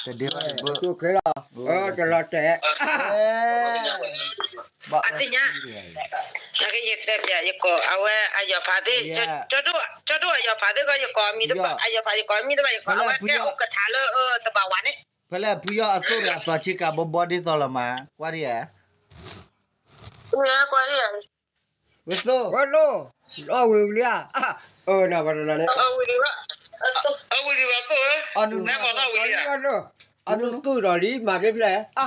တဒ့ဘၣ်တဘၣ်, လီၤ, တလီၤတဲာ်, အသ့ၣ်ညါ, ယတဲပျး ယကိး အဝဲအယီၤဖးသ့ၣ်, ကၠီဒိၣ်အယီၤဖးသ့ၣ်ကီး ယကိးမံၤတဘၣ်, အယီၤဖး ယကိးမံၤတဘၣ်, ယကိး အဝဲကဲအိၣ်ကထးလၢတဘၣ်ဝါန့ၣ်, ဖဲလၢဖုယီၢ်အသိၣ်ဒီးအသီဆ့ကၤဘီဘီဒ်သိးလီၤမး, ကွၢ်ဒံးဧါ, ကွၢ်ဒံးဧါ, ဝဲသိၣ်, ဝဲသိၣ်, အီၣ်ဝံၤဝံၤလံဧါ, အၢ နဝဲန့ၣ်, အဝံၤဒံးဘၣ်သိၣ်ဧၢ, အီၣ်နုၤနုၤ, အီၣ်နုၤနုၤ, အီၣ်နုၤကုၢ်ဒီးလံ မၤဖဲဖျဲၣ်, အၢ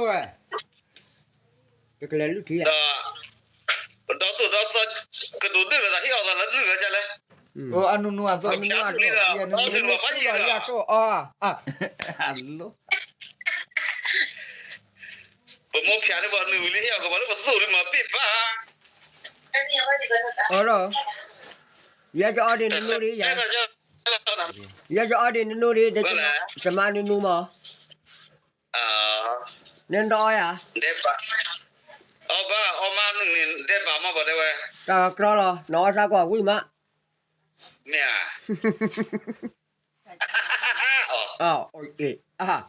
ဝဲ တကလဲၤလုၢ်ထံ, ဒီးသိၣ်ဒီးသီ, ကဒိးဒုၣ်လီၤသး ဟ့ၣ်အီၤသးလၢလုၢ်ဂၤကလဲၣ်, အၢ အနုၤနုၤအသိၣ်, အနုၤနုၤအသိၣ်, အနုၤနုၤအသိၣ်, အ ပမိၢ်ဖျါန့ၣ် ပှၤနုာ်ဝံၤလံဟ့ၣ်အီၤကဘၣ်လၢပသိၣ်လံမၤပ့ၢ်ဘၣ်, အလီၤ, ယဲယအီၣ်ဒံးနနိဒံးယၤ, ယဲယအီၣ်ဒံးနနိဒံး, ယမါနုၤနုၤမး, နတအီၣ်ယၤ, အီၣ်ဘၣ်အီၣ်မးနုၤန့ၣ် ဒဲးဘးမးဘၣ်တဲဝဲ, တၢ်ကြီလီၤ နအီၣ်စၢ်ကွၢ်ဝံၣ်မး, မ့ၢ်ဧါ အ့ၣ်,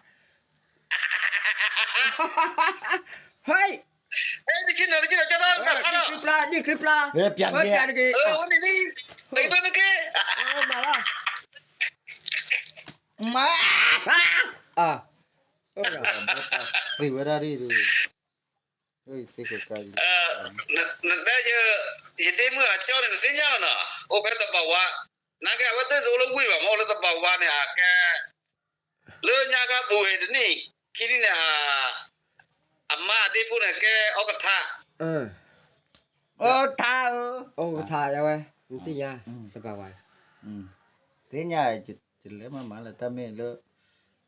ဟဲ, ဒ်ချံပျါ, ဒ်ချံပျါ, ပျါတက့ၢ်, မၤလီၤ, မၤ, သ့ဝဲဒၣ်ဒ်, နတဲယ, ယဒ့မုၣ်အကၠီန့ၣ် နသ့ၣ်ညါလီၤနီၤ, အိၣ်ဖဲတဘၣ်ဝါ, နာ်က့အဝဲသ့ၣ်တအိၣ်လၢဝ့ၢ်ဘၣ်မး အိၣ်လၢတဘၣ်ဝါန့ၣ် အကဲ, လၢညါခါပူၤဝဲတနံၣ်, ခံနံၣ်န့ၣ်, အမါအဒ့ဖိန့ၣ် ကဲအိၣ်ကထါ, အိၣ်ကထါဧၢ, အိၣ်ကထါယဝဲ, နသ့ၣ်ညါ, တဘၣ်ဝါ, သ့ၣ်ညါ, ယလဲၤမၤမၤလၢတၢ်မ့ၢ်လၢ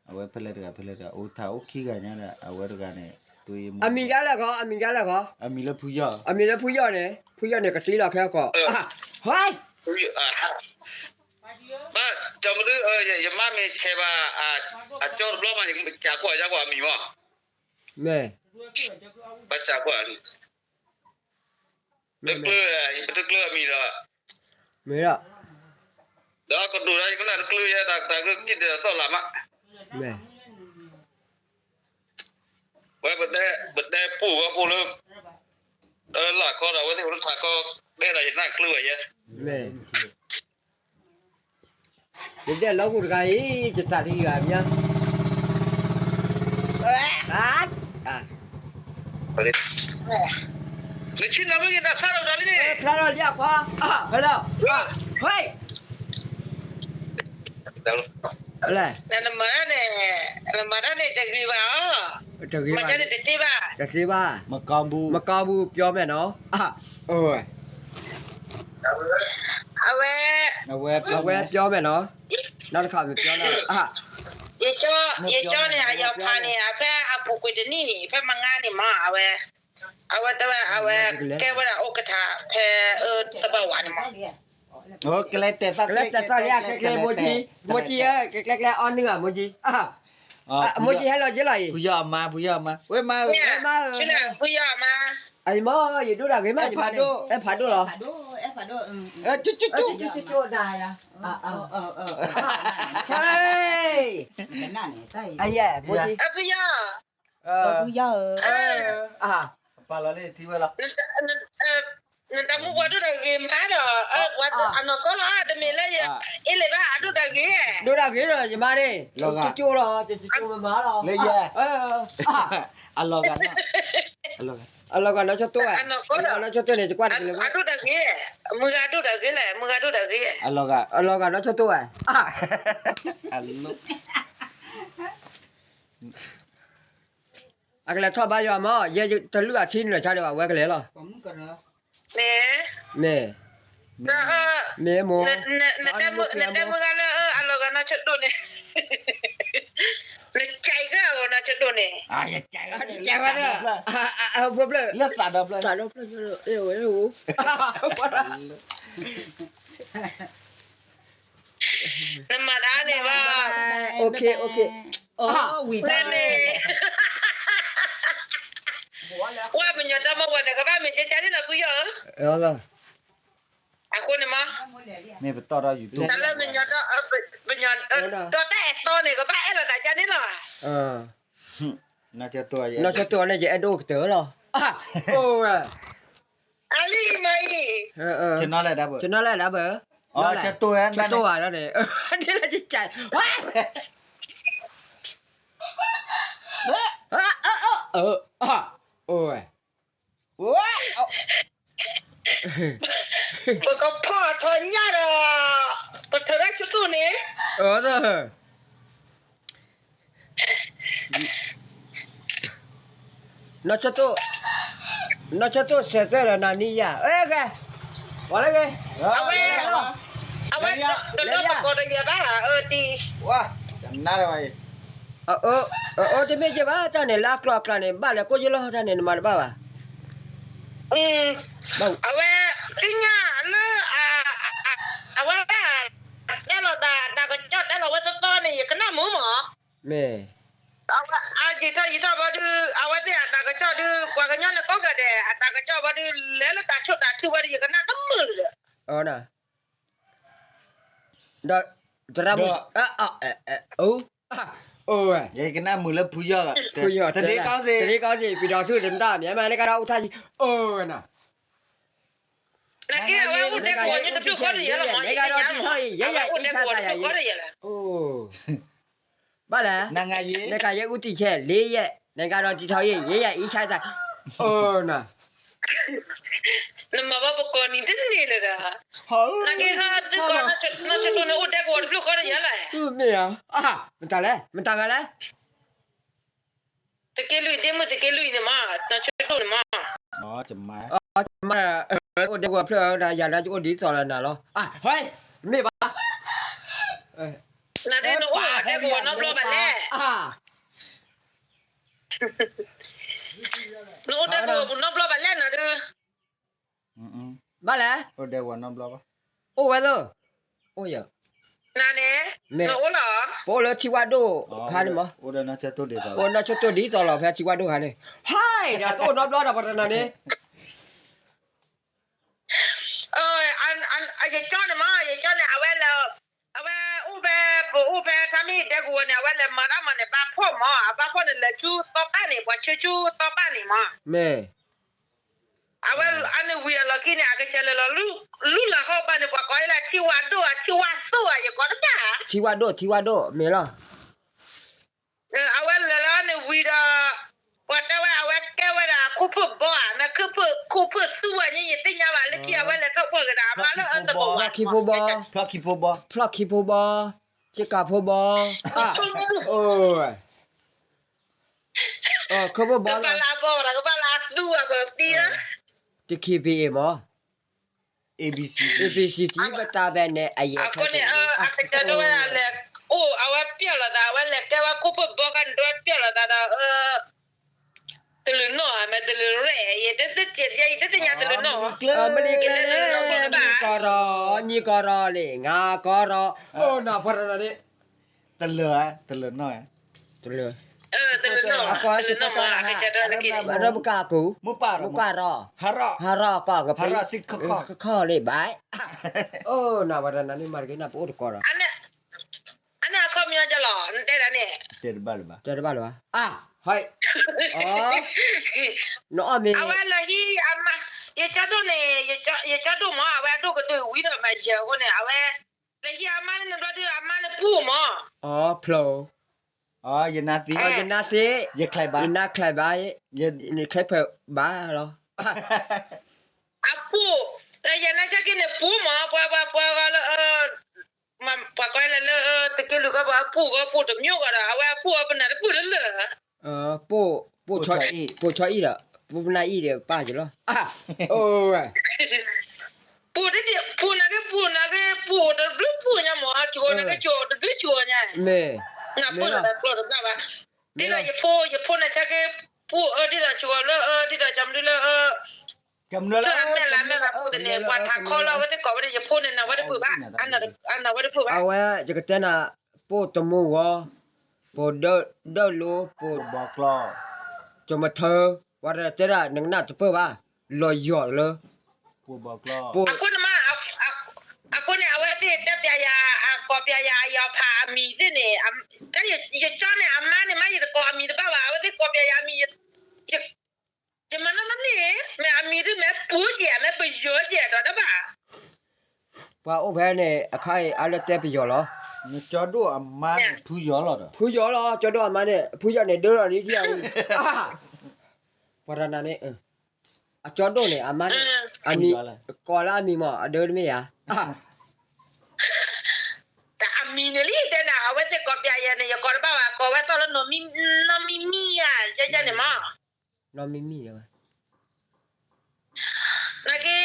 အဝဲဖဲလဲၣ်တဂၤ ဖဲလဲၣ်တဂၤ အိၣ်ထါအိၣ်ခံဂၤညါဒီး အဝဲတဂၤန့ၣ် အမံၤဒ်လဲၣ်ဂီၤ, အမံၤဒ်လဲၣ်ဂီၤ, အမံၤလၢဖုယီၢ်, အမံၤလၢဖုယီၢ်န့ၣ် ဖုယီၢ်န့ၣ် ကသံလီၤခဲအကီၢ်, ဟဲ, ဘၣ်, ယမါမ့ၢ်ဆဲးဘၣ်, အကၠီတဘျီမး ယကကွၢ်ယကွၢ်အမံၤမး, မ့ၢ်, ဘၣ်ကွၢ် တကျၢၤ, ယတကျၢၤအမံၤဒီး, မ့ၢ်ဒီး, ဒီးကဒိၣ်ဒီးယကနၣ်တကျၢၤယဲ တၢ်ကလုၢ်ကံၣ်ဒီးသီၣ်လၢ်မး, မ့ၢ်, ဝဲပတဲပူၣ်ဝဲဖိလၢ, လၢ်ခီဒီး အဝဲသ့ၣ်အိၣ်လၢထးခီ, တဲဒီးယနၢ်ကျၢၤဝဲယဲ, မ့ၢ် ယဒဲးလီၤဂုာ်တဂၤအံၤ ယသးတယုာ်ဧါ မ့ၢ်, နဆ့ၣ်နီၤမ့ၢ်ဂ့ၤ တၢ်ဖျါထီၣ်ဒီးလံန့ၣ် ဖျါထီၣ်လံအခွါ, ဖဲလၢ, ဟဲ, နမၤတၢ်န့ၣ်, နမၤတၢ်န့ၣ်တဂ့ၤဘၣ်အီၤ, တဂ့ၤဘၣ်, တသ့ဘၣ်, တသ့ဘၣ်, မကီဘု, မကီဘု ပြောမယ်နော်, အဝဲ, အဝဲ, အဝဲပြောမယ်နော်, နောက်တစ်ခါမပြောတော့, ယကၠီန့ၣ် အယီၤဖးန့ၣ် အဖဲအပူၤကွံာ်တနံၣ်န့ၣ် ဖဲမုၢ်ဂၤန့ၣ်မး အဝဲ, အဝဲတဲဝဲ အဝဲကဲဝဲဒၣ် ဥက္ကဋ္ဌ ဖဲတဘၣ်ဝါန့ၣ်မး, ကလဲၤတဲာ်သီၣ်, ကလဲၤတဲာ်သီၣ်လံ ကျဲကျဲ မိၢ်ကၠံ, မိၢ်ကၠံဧၢ, ကျဲကျဲကျဲ အီၣ်နုၢ်ဧါ မိၢ်ကၠံ, မိၢ်ကၠံဟဲလီၤယ့လီၤအံၤ, ဖုယီၢ်အမါ, ဖုယီၢ်အမါ, ဝဲမါဧၢ, ဝဲမါဧၢ, ဖုယီၢ်အမါ, အံၤမ့ၢ် ယဒိၣ်တၢ်ဂ့ၤမး, အဲၣ်ဖးဒိၣ်, အဲၣ်ဖးဒိၣ်လီၤ, အဲၣ်ဖးဒိၣ်, ကၠိကၠိကၠိ, ဟဲ, အံၤ, မိၢ်ကၠံ, ဖုယီၢ်ဧၢ, ပာ်လီၤလၢထံဝဲလီၤ, နတၢ်မူပှၤဒိၣ်တၢ်ဂ့ၤမးဒီး, အနီၢ်ကီၢ်လီၤ, တမ့ၢ်လၢယအ့ၣ်လၢၤဘၣ်, အဒိၣ်တၢ်ဂ့ၤ, ဒိၣ်တၢ်ဂ့ၤဒီး ယမါန့ၣ်, ကၠိကၠိလီၤ, ကၠိကၠိမးမးလီၤ, လၢယဲ, အလီၤဂာ်, အလီၤဂာ်နီၢ်ဆိတိၢ်ဝဲ, အနီၢ်ဆိတိၢ်န့ၣ် ယကွၢ်တက့ၢ်လၢဝဲ, အဒိၣ်တၢ်ဂ့ၤ, မုၢ်ဂၤဒိၣ်တၢ်ဂ့ၤလဲၣ်, မုၢ်ဂၤဒိၣ်တၢ်ဂ့ၤ, အလီၤဂာ်, အလီၤဂာ်နီၢ်ဆိတိၢ်ဝဲ, အကလဲၤထီၣ်ဘါယွၤမး, ယဲယတလုၢ်အထံနုာ်လီၤဆါဒီးဘၣ် ဝဲကလဲၤလီၤ, မ့ၢ်, မ့ၢ်, မ့ၢ်မိၢ်, နတဲမုၢ်ဂၤလၢ အလီၤဂာ်နီၢ်ဆိတိၢ်န့ၣ်, နကဲကဲအဂီၢ်နီၢ်ဆိတိၢ်န့ၣ်, ကဲဝဲဒၣ်, လၢသးဒီဖျၢၣ်, သးဒီဖျၢၣ်, နမၤတၢ်န့ၣ်ဘၣ်, ဝံၤတၢ်န့ၣ်, ဝဲမညီတၢ်မ့ၢ်ဝဲန့ၣ် ကဘၣ်မ့ၢ်ကဲကဲန့ၣ်လီၤ ဖုယီၢ်ဧၢ, အဃိန့ၣ်မး, မ့ၢ်ပတီၢ်ထီၣ် YouTube တၢ်လၢပညီ, ပညီ, ဒီးတၢ်အဲၣ်တီန့ၣ် ကဘၣ်အဲၣ်လိာ်သးဒ်န့ၣ်လီၤ. နီၢ်ကၠီတိၢ်အံၤ, နီၢ်ကၠီတိၢ်န့ၣ် ယအဲၣ်ဒိၣ်ကတၢၢ်လီၤ. အိၣ်ဝဲ, အလံမအံၤ, နီၢ်လဲၣ်ဒၣ်ဘၣ်, နီၢ်လဲၣ်ဒၣ်ဘၣ်, ကၠီတိၢ်ဝဲ, ကၠီတိၢ်ဝဲလီၤန့ၣ်, ဒ်လၢကၠဲး, ဝါ အိၣ်ဝဲ, ပကဖီၣ်ထီၣ်ညၣ်ဒီး, ပထုးထီၣ်ကၠီတိၢ်န့ၣ်, နီၢ်ကၠီတိၢ်, နီၢ်ကၠီတိၢ်စဲးသၢဒီးနၤနံၣ်ယၤ, ဂ့ၤ, ပှၤလၢဂ့ၤ, အဝဲ, အဝဲတလၢပကိးဒီးယၤဘၣ်, အၢတံၢ်, န, အၢ, တမ့ၢ်က့ဘၣ်, တၢ်န့ၣ်လၢအကျိၤအကျဲန့ၣ် ဘၣ်လဲၤကိးယလီၤ, တၢ်န့ၣ်နမၤတဘၣ်ဘၣ်. အဝဲ, သ့ၣ်ညါလၢ, အဝဲဒၣ်, တဲလီၤတၢ်, တၢ်ကစီၣ်တဲလီၤဝဲသီသီန့ၣ် ယကနၣ်မုာ်မး, မ့ၢ်, အယံာ်ထီၣ်ယံာ်ထီၣ်ဘၣ်ဒုး အဝဲသ့ၣ်အတၢ်ကစီၣ်ဒုး ပှၤကညီန့ၣ်ကိးဂၤဒဲး အတၢ်ကစီၣ်ဘၣ်ဒုး လဲၤလၢတၢ်ဆိၣ်တၢ်ထုဘၣ်ဒုး ယကနၣ်တမုာ်လၢၤဒီး, ဒီး, သရၣ်မုၣ်, အိၣ်, အိၣ်ဝဲ, ယကနၣ်မုာ်လၢဖုယီၢ်, ဖုယီၢ်, တဒ့ကီစ့ၢ်, တဒ့ကီစ့ၢ်, ပံၤဒီးဆူၣ်တမတၢ်မ့ၢ်မး နကဒီးအိၣ်ထါယံၤ, အိၣ်ဝဲနီၤ, နကဲအဝဲအိၣ်ဒဲကဝီၤတဖျၢၣ်ဃီတယဲလီၤမး, နကဒီးတံၤထီၣ်အံၤ ယဲယၤအံၣ်ဆါသးယၤအံၤ, အိၣ် ဘၣ်လဲၣ်, နကယဲအူတံၢ်ဆဲး လ့ယဲၢ်, နကဒီးတံၤထီၣ်အံၤ ယဲယၤအံၣ်ဆါသး, အိၣ်နီၤ, နမၤဘၣ်ပကိးနံၤတန့ၢ်လၢၤဒီး, နကဲဟဲသုကိး, နီၢ်ဆိတိၢ်န့ၣ်အိၣ်ဒဲကဝီၤတဖျၢၣ်ဃီတယဲလီၤ, မ့ၢ်ဧါ, မတၤလဲၣ်, မတၤဂၤလဲၣ် သုးက့လွံၢ် ဒ့မုၣ်သုးက့လွံၢ်န့ၣ်မး, နီၢ်ဆိတိၢ်န့ၣ်မး, မး, အိၣ်ဒဲကဝီၤဖျၢၣ်ဒီး ယၤဒီးယအိၣ်ဒ်သိးလၢနၤလီၤ, ဟဲ, မ့ၢ်ဘၣ်, နဒုးနအိၣ်ဒဲကဝီၤနီတဘျီဘၣ်လဲၣ်, နအိၣ်ဒဲကဝီၤပူၤနီတဘျီဘၣ်လဲၣ်နဒုး ဘၣ်လဲၣ်, အိၣ်ဝဲသ့ၣ်, အိၣ်ယၤ, နန့ၣ်, မ့ၢ်, နအိၣ်လီၤ, ပအိၣ်လၢထံဝါဒိၣ်ခါန့ၣ်မး, အိၣ်နီၢ်ဆိတိၢ်ဒ်သိးလီၤ ဖဲထံဝါဒိၣ်ခါန့ၣ်, ဟဲ, ဒီးတအိၣ်နီတဘျီဒီးပှၤတနၤန့ၣ် ယကၠီန့ၣ်မး ယကၠီန့ၣ် အဝဲလဲၤ, အဝဲအိၣ်ဖဲ, ပအိၣ်ဖဲထါမ့ၢ်ဒဲကဝီၤန့ၣ် အဝဲလဲၤမၤတၢ်မၤန့ၣ် ဘါဖှီၣ်မး အဘါဖှီၣ်န့ၣ် လဲၤဆူသီပၣ်န့ၣ် ပှၤဆၢဆူသီပၣ်န့ၣ်မး, မ့ၢ်, အဝဲအန့ၣ်ဝံၤအလီၢ်ခံန့ၣ် အကစၢ်လဲၤလီၤ လူၢ်လၢ်ဟီၣ်ဘၣ်န့ၣ် ပှၤကိးလၢထံဝါဒိၣ်ဧါ ထံဝါသိၣ်ဧါ ယကိးတဘၣ်, ထံဝါဒိၣ် ထံဝါဒိၣ် မ့ၢ်လီၤ အဝဲလဲၤလၢန့ၣ်ဝံၤဒီး, ပှၤတဲဝဲ အဝဲကဲဝဲဒၣ်ခိၣ်ဖၢၣ်ဘီဧါ မ့ၢ်ခိၣ်ဖၢၣ် ခိၣ်ဖၢၣ်သူဧါ ယတသ့ၣ်ညါဘၣ် လၢခံအဝဲလဲၤထီၣ်ပှၢ်က့ၤဒီး အမါလၢအၢတဘီဝါ, ဖျီၣ်ခံဖိဘီ, ဖျီၣ်ခံဖိဘီ, စ့ကၤဖိဘီ, အိၣ်ဝဲ, ခိၣ်ဖၢၣ်ဘီလီၤ, ကဘၣ်လၢအဘီဝဲဒၣ် ကဘၣ်လၢအသူအပတီၢ်, တခံဖံးအံၤမး A B C D ပတၢ်ဘဲန့ၣ် အယဲၢ်အဃိန့ၣ် အကစၢ်ဒိၣ်ဝဲဒၣ်လဲၤအိၣ် အဝဲပျဲလီၤသး အဝဲလဲၤကဲဝဲခိၣ်ဖၢၣ်ဘီကန့ၣ် ဒွဲပျဲလီၤသးဒီး တလုာ်နီၢ်ဧါ မ့ၢ်တလုာ်ရဲၣ် ယတသ့ၣ်ညါ ယတသ့ၣ်ညါတလုာ်နီၢ် မ့ၢ်ကလဲၤလၢလၢကီၢ်ဒီး နံၤကီၢ်ဒီးလံ ငါကီၢ်ဒီး အိၣ်နီၢ်ပှၤတနီၤန့ၣ် တလုာ်ဧါ တလုာ်နီၢ်ဧါ တလုာ် တလုာ်နီၢ်မ့ၢ် အရၢပကၢ်ကူ မိၢ်ပၢ်ဒီး ဟးရီၣ် ဟးရီၣ်ကီၢ်ကပၤ ခီၣ်လံဘၣ် အိၣ်နီၢ်ပှၤတနီၤန့ၣ် မၤတက့ၤနၢ်ပအိၣ်တကီၢ်ဒီး အန့ၣ်အခီပညီကလီၤ နတဲဒၣ်န့ၣ် တဲတဘၣ်လၢၤဘၣ် တဲတဘၣ်လၢၤဘၣ် အါ ဟဲ နအီၣ်မ့ၢ် အဝဲလၢဟံၣ်အမါ ယကၠီဒိၣ်န့ၣ် ယကၠီဒိၣ်မး အဝဲအဒိၣ်ကတၢၢ်ဝံၤဒီးမၤယဲၢ်အဃိန့ၣ် အဝဲ လၢဟံၣ်အမါန့ၣ် နဘျီဒုးအမါန့ၣ်ပူၣ်မး အီ ဖျိ အီ ယနါသ့ ယနါသ့ ယချဲးဘၣ် ယနါချဲးဘၣ် ယချဲးဖၢၣ်ဘၣ်လီၤ အပူၣ် ယနါဆၢက့ၤန့ၣ်ပူၣ်မး ပှၤပှၤပှၤဂီၢ်လၢ ပှၤကိးလၢလၢ သုးက့လွံၢ်ကီၢ်ပှၤ ပူၣ်ဂီၢ်ပူၣ်တမျိးဂီၢ်ဒီး အဝဲအပူၣ်အပနၢ်တပူၣ်လၢလၢ ပူၣ် ပူၣ်ဆီအံၣ်ဒီး ပူၣ်ပနၢ်အံၣ်ဒီးပၢ်က့ၤလီၤ အိၣ်ဝဲ ပူၣ်ဒ်ပူၣ်နာ်က့ ပူၣ်နာ်က့ ပူၣ်တဘျုးပူၣ်ညါမး ဟးကၠီနာ်က့ ကၠီတဘျုးကၠီညါ နၢ်ပၢၢ်လီၤသးကျီၢ်တဘၣ်ဘၣ် ဒ်သိးယဖိ ယဖိန့ၣ်ဆၢက့ ပူၣ်အၢ ဒ်သိးကၠီလၢအၢ ဒ်သိးကၠီမနုၤလၢအၢ လၢအမဲာ်လၢအမဲာ်လၢပူၣ်တန့ၣ် ပှၤထးခီလီၤ အဝဲသ့ၣ်ကိးဝဲဒၣ် ယဖိန့ၣ် နၢ်ဝဲတပၢၢ်ဘၣ် အနၢ်ဝဲတပၢၢ်ဘၣ် အဝဲယကတဲနၤ ပူၣ်တမူဂီၤ ပူၣ်ဒၢၣ်လိၤ ပူၣ် ကၠီမထၢ ဝဲတဲဒၣ် နကနၢ်တပၢၢ်ဘၣ် လီၤယီၤလၢ ပူၣ် အဃိန့ၣ်မး ယကိးပျးယၤအယီၤဖးအမံၤသ့ၣ်န့ၣ်, တၢ်ယကၠီန့ၣ် အမါန့ၣ်မး ယတကိးအမံၤတဘၣ်ဘၣ်, အဝဲသ့ၣ်ကိးပျးယၤအမံၤ, ယမၤနီၢ်နီၢ်န့ၣ်, မ့ၢ်အမံၤဒ်မ့ၢ်ပူၤကဲး မ့ၢ်ပယီၤကဲးဒီးတဘၣ်. ပှၤအိၣ်ဖဲန့ၣ် အခါအံၤအါလၢတဲပယီၤလီၤ. ကၠီဒိၣ်အမါန့ၣ် ဖုယီၤလီၤဒီး, ဖုယီၤလီၤ, ကၠီဒိၣ်အမါန့ၣ် ဖုယီၤန့ၣ် ဒၢလီၤန့ၣ်ထံၣ်အံၤ, ပှၤတနၤန့ၣ်, အကၠီဒိၣ်န့ၣ် အမါန့ၣ်, အမံၤ, ကိးလၢအမံၤမး အဒၢတမ့ၢ်ယၤ. တၢ်အမံၤန့ၣ်လံတဲနၤ အဝဲသ့ၣ်ကိးပျးယၤန့ၣ် ယကိးတဘၣ်ဘၣ် ကိးဝဲသီၣ်လၢ နီၢ်မံမံယၤ ယဲယဲန့ၣ်မး. နီၢ်မံမံဝဲ, နာ်က့,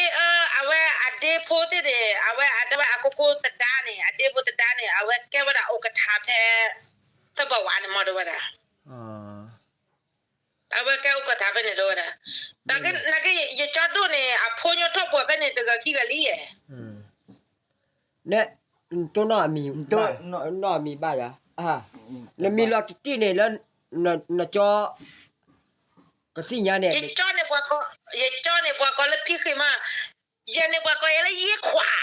အဝဲအဒ့ဖိသ့ၣ်န့ၣ် အဝဲအတဲဝဲအကိကိသဒါန့ၣ် အဒ့ဖိသဒါန့ၣ် အဝဲကဲဝဲဒၣ်အိၣ်ကထးဖဲ သဘီဝါန့ၣ်မး တဲဝဲဒၣ်. အဝဲကဲအိၣ်ကထးဖဲန့ၣ် တဲဝဲဒၣ်. နာ်က့ ယကၠီဒိၣ်န့ၣ် အဖိညိၣ်ထီၣ်ပှဲၤဖဲန့ၣ် တဂၤခံဂၤလံယဲၢ်. နဲ, တိၢ်နီၣ်အမံၤ, နီၣ်အမံၤဘၣ်ယၤ, နမံၤလီၤတံၢ်န့ၣ်လၢ နကၠီ ကသ့ၣ်ညါန့ၣ်, ယကၠီန့ၣ်ပှၤကိး, ယကၠီန့ၣ်ပှၤကိးလၢဖံဃ့မး, ယဲန့ၣ်ပှၤကိးယၤလၢယ့ခွး,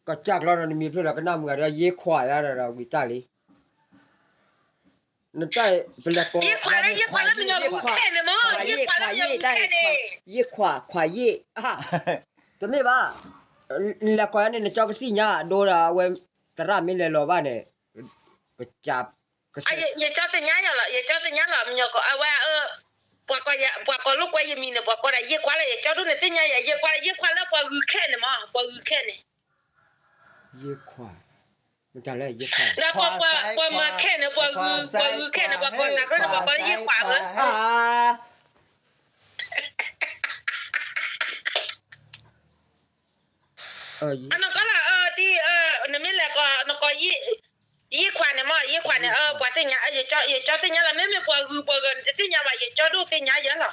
ကစၢ်ကျီဒီးနမံၤဖျိလီၤကနၣ်မုာ်ဂၤဒီးယ့ခွးယၤဒီးဝံၤတၢ်လံ. နတၢ်ပလဲၤကိး, ယ့ခွးလၢယ့ခွးလၢမညီပူၤခဲန့ၣ်မး, ယ့ခွးလၢမညီပူၤခဲန့ၣ်, ယ့ခွး, ခွးယ့ၣ်, တမ့ၢ်ဘၣ်, နလဲၤကိးယၤန့ၣ် နကၠီကသ့ၣ်ညါအဒိဒီး အဝဲ သရၣ်မ့ၢ်လဲၤလီၤဘၣ်န့ၣ်, ကစၢ်, ယကၠီသ့ၣ်ညါယၤလီၤ, ယကၠီသ့ၣ်ညါလီၤ မညီကိး အဝဲ, ပှၤကိးလၢကွဲယမံၤန့ၣ် ပှၤကိးဒၣ်ယ့ခွးလၢ ယကၠီဒိၣ်န့ၣ်သ့ၣ်ညါယၤ ယ့ခွးလၢ ယ့ခွးလၢပှၤဂုၤခဲန့ၣ်မး ပှၤဂုၤခဲန့ၣ်, ယ့ခွး, မတၤလၢယ့ခွး, ပှၤမၤခဲန့ၣ် ပှၤဂုၤ, ပှၤဂုၤခဲန့ၣ် ပှၤကိးသးကရၢန့ၣ် ပှၤကိးလၢယ့ခွးဧၢ. အနီၢ်ကီၢ်လီၤ, နမ့ၢ်လဲၤကိး, နကိး, ယ့ခွးန့ၣ်မး ယ့ခွးန့ၣ် ပှၤသ့ၣ်ညါ, ယကၠီသ့ၣ်ညါလီၤ, မ့မ့ၢ်ပှၤဂုၤပှၤဂၤန့ၣ် တသ့ၣ်ညါဘၣ်, ယကၠီဒိၣ်သ့ၣ်ညါယၤလီၤ.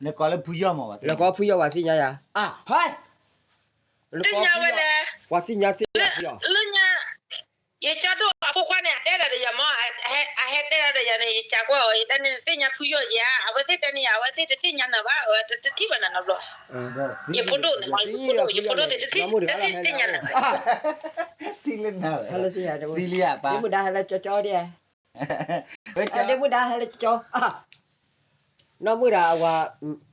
လဲၤကိးလၢဖုယီၢ်မး, လဲၤကိးဖုယီၢ်ပှၤသ့ၣ်ညါယၤ, သ့ၣ်ညါဝဲလဲၣ်, ပှၤသ့ၣ်ညါသ့ၣ်ညါ, လၢညါ ယကၠီဒိၣ်အဖိခွါန့ၣ် အတဲဒၣ်ဒီးယၤမး, အဟဲတဲဒၣ်ဒီးယၤန့ၣ် ယကးကွၢ်အီၤ ယတဲန့ၣ် နသ့ၣ်ညါဖုယီၢ်ဧါ, အဝဲသ့ၣ်တဲန့ၣ် အဝဲသ့ၣ်တသ့ၣ်ညါနၤဘၣ်, တထံၣ်ဘၣ်နၤနီတဘျီ, ယဖိဒိၣ်န့ၣ်မး, ယဖိဒိၣ်, ယဖိဒိၣ်သ့ၣ်တသ့ၣ်ညါနၤ, သံလၢနၤ, သံလံဧါ, မုၢ်ဒါဟဲလၢကၠီကၠီဒၣ်, မုၢ်ဒါဟဲလၢကၠီကၠီ, နီၢ်မုၢ်ဒါအဝၤ,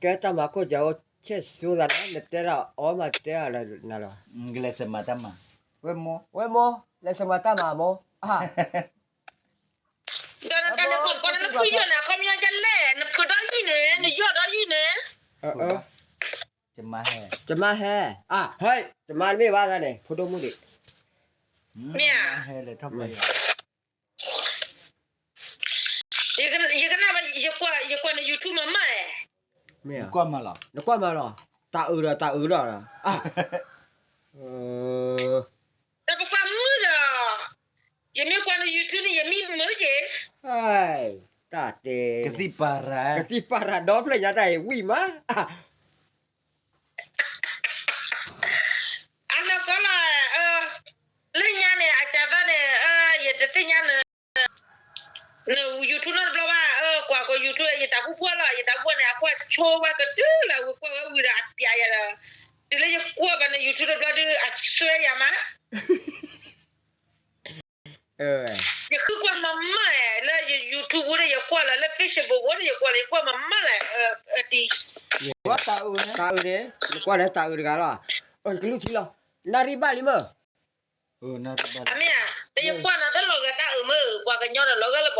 ကဲတၢ်မၤခိၣ်စၢၤအိၣ် ဆဲးစိသးလၢ နတဲဒၣ်အီမးတဲအီၤလၢနၤလီၤ, လဲၤစၢၤမၤတၢ်မၤ, ဝဲမိၢ်, ဝဲမိၢ်, လဲၤစၢၤမၤတၢ်မၤမိၢ်, ဒီးနတဲနဖိကိးနဖုယီၢ်န့ၣ် အခီပညီဒ်လဲၣ်, နဖုဒီးယုၢ်န့ၣ် နယီၢ်ဒီးယုၢ်န့ၣ်, ကမါဟဲ, ကမါဟဲ, ဟဲ, ကမါမ့ၢ်ဘၣ်န့ၣ် ဖိဒိၣ်မုၣ်ဒံး, မ့ၢ်ဧါ, ဟဲလဲၤထီၣ်ပှၤယၤ ယကနၣ်ဘၣ်, ယကွၢ်, ယကွၢ်န YouTube မၤမၢ်ဧါ, နကွၢ်မၤလီၤ, နကွၢ်မၤလီၤ, တၢ်အုးဒီး တၢ်အုးဒီး, တၢ်ပကွၢ်မုာ်ဒီး, ယမ့ၢ်ကွၢ်န YouTube န့ၣ် ယမံမုာ်က့ၤ, တၢ်တဲ, ကသံၣ်ပၤရၤ, ကသံၣ်ပၤရၤဒီဖျၢၣ်ညါတၢ်အံၤဝံၣ်မး အနီၢ်ကီၢ်လီၤ, လၢညါန့ၣ် အကသီန့ၣ်, ယတသ့ၣ်ညါန, န YouTube နီတဘျီဘၣ်, ကွၢ်ကီး YouTube ယတၢ်ဖှီၣ်ဖှီၣ်လီၤ, ယတၢ်ဖှီၣ်န့ၣ် အကွၢ်ဆိဝဲကတုၤလၢ ဝဲကွၢ်ဝဲဝံၤဒီးအပျးယၤဒီး, တုၤလၢယကွၢ်ဘၣ်န YouTube တဘျီဒီး အဆွဲယၤမး ယဃုကွၢ်မၤမၢ်လၢယ YouTube ဒီး ယကွၢ်လီၤလၢ Facebook ဒီး ယကွၢ်လီၤ ယကွၢ်မၤမၢ်လၢ, တံၤ, တၢ်အုးန့ၣ်, နကွၢ်လၢတၢ်အုးတဂၤလီၤ, ကလူၢ်ထံလီၤ, နၣ်ရံၣ်ဘၣ်လံမ့ၢ်, အမ့ၢ်ဧါ, ယကွၢ်နၤတလီၤဂာ်တၢ်အုးမ့ၢ်, ပှၤကညီဒီးလီၤဂာ်လၢ